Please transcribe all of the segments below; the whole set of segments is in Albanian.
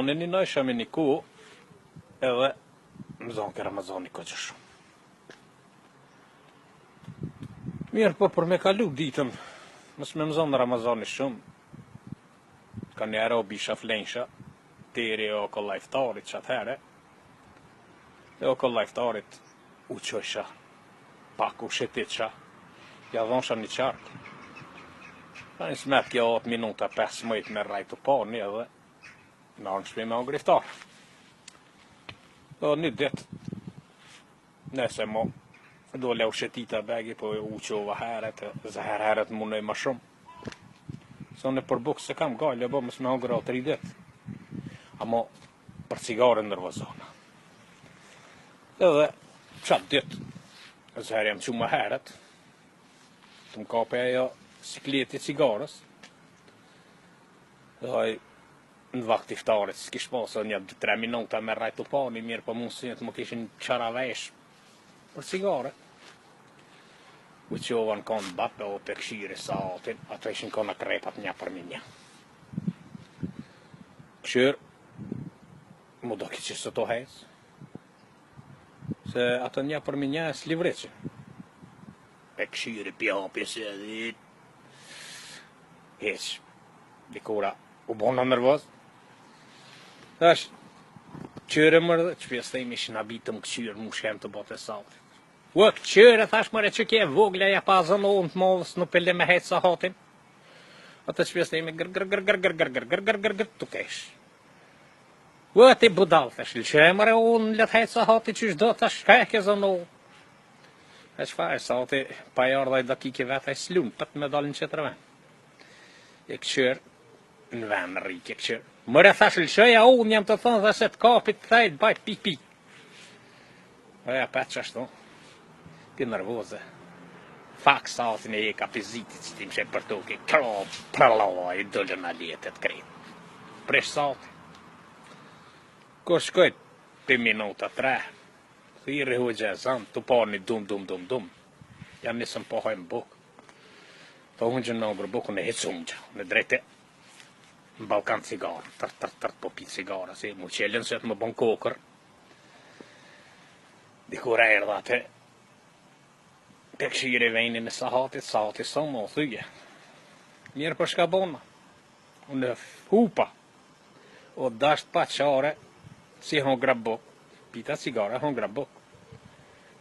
Unë ninojsha me një ku edhe më zonë ke Ramazani koqë shumë. Mirë, po për me kalu ditën, mos me më zonë Ramazani shumë, ka njerë o bisha flensha, deri o kolla iftarit që atëhere, e o kolla iftarit u qojsha, pak u shetitsha, ja dhonsha një qark. Ka një smet kjo 8 minuta 15 me rrajtë po një edhe Me ardhë në shpi me hongër iftar. Dhe një ditë, nëse mo, dole u shetita begi, po u qova herët, zë herë herët mundoj më shumë. Se unë për bukë s'e kam gajle, bo mos me hongër o tri ditë. Amo për cigare nervozona. Edhe qatë ditë, zë herë jam qu më herët, të më kape ajo sikleti cigares, Dhe ai në vakt iftarit s'kish pasë edhe nja 2-3 minuta me rrajt tupani, mirë po mu sytë më kishin çaravesh për cigare. U qova në konë bapë o pe këshyri sahatin, ato ishin konë akrepat nja përmi nja. Këshyrë, mu do ki që së to hec, se ato nja përmi nja e s'livriqin. Pe këshyri pjapi se edhe Hiç. Dikura u bona nervoz. Thash, qyre mërë dhe, që themi ishin habitëm këqyrë, mu shem të botë e sahatit. Ua, këqyre, thash mërë, që kje vogla ja pa zënë unë të madhës, nuk pe le me hecë sahatin. Atë që themi gër gër gër gër gër gër gër gër gër gër gër tu kesh. Ua, ti budall, thash, lëshe mërë unë le të hecë sahati qysh do, thash, shka e ke zënë unë. E çfarë, sahati, pa i ardhë ai dakike vetë, ai s'lun, pët me dalë në qetër vend. E këqyr, në vend rrike këqyr. Mëre thash lëshoja unë jam të thonë dhe se të kapit të thejt bajt pik pik. E ja pet që ashtu, pi nervoze. Fak sahatin e ka pizitit që ti më për toke, kro, pralo, i dolën aletet krejt. Presh sahati. Kur shkojt, pi minuta tre, Thirri hoxha ezan, tu pa një dum dum dum dum. Ja nisëm po hajmë bukë. Po hunxën me hongër bukën e hiç hunxha, në drejte në Ballkan cigare, tër tër tër po pi cigare, si mu qelën se të më bon kokër. Dikur erdha atë pe këshyri venin e sahatit, sahati sa më u thyje. Mirë për shka bona. Unë hupa. O dasht pa qare, si hongra buk, pita cigare, hongra buk.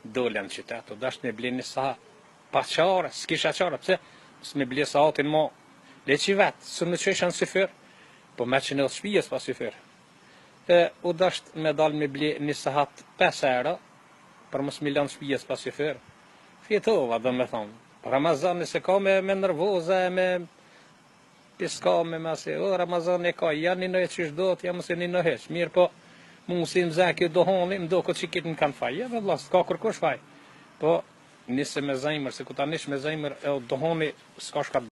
Dola në qytet, o dasht me ble një sahat. Pa qare, s'kisha qare, pse? S'me ble sahatin mo, le që vetë, së në qësha në syfyr, po me që në shpijës pa syfyr. E, u dasht me dal me ble një sahat 5 euro, për mos mi lanë shpijës pa syfyr. Fjetova, do me thonë. Ramazani se ka me, me nervoze, me S'ka me masi, o Ramazani e ka, ja një në e qysh do ja mos e një në heq. Mirë po, mu si më zë kjo dohoni, më do këtë që kitë në kanë faj. Ja, vëlla, s'ka kërkush faj. Po, nise me zemër, se ku ta nish me zemër, e dohoni, s'ka shka të.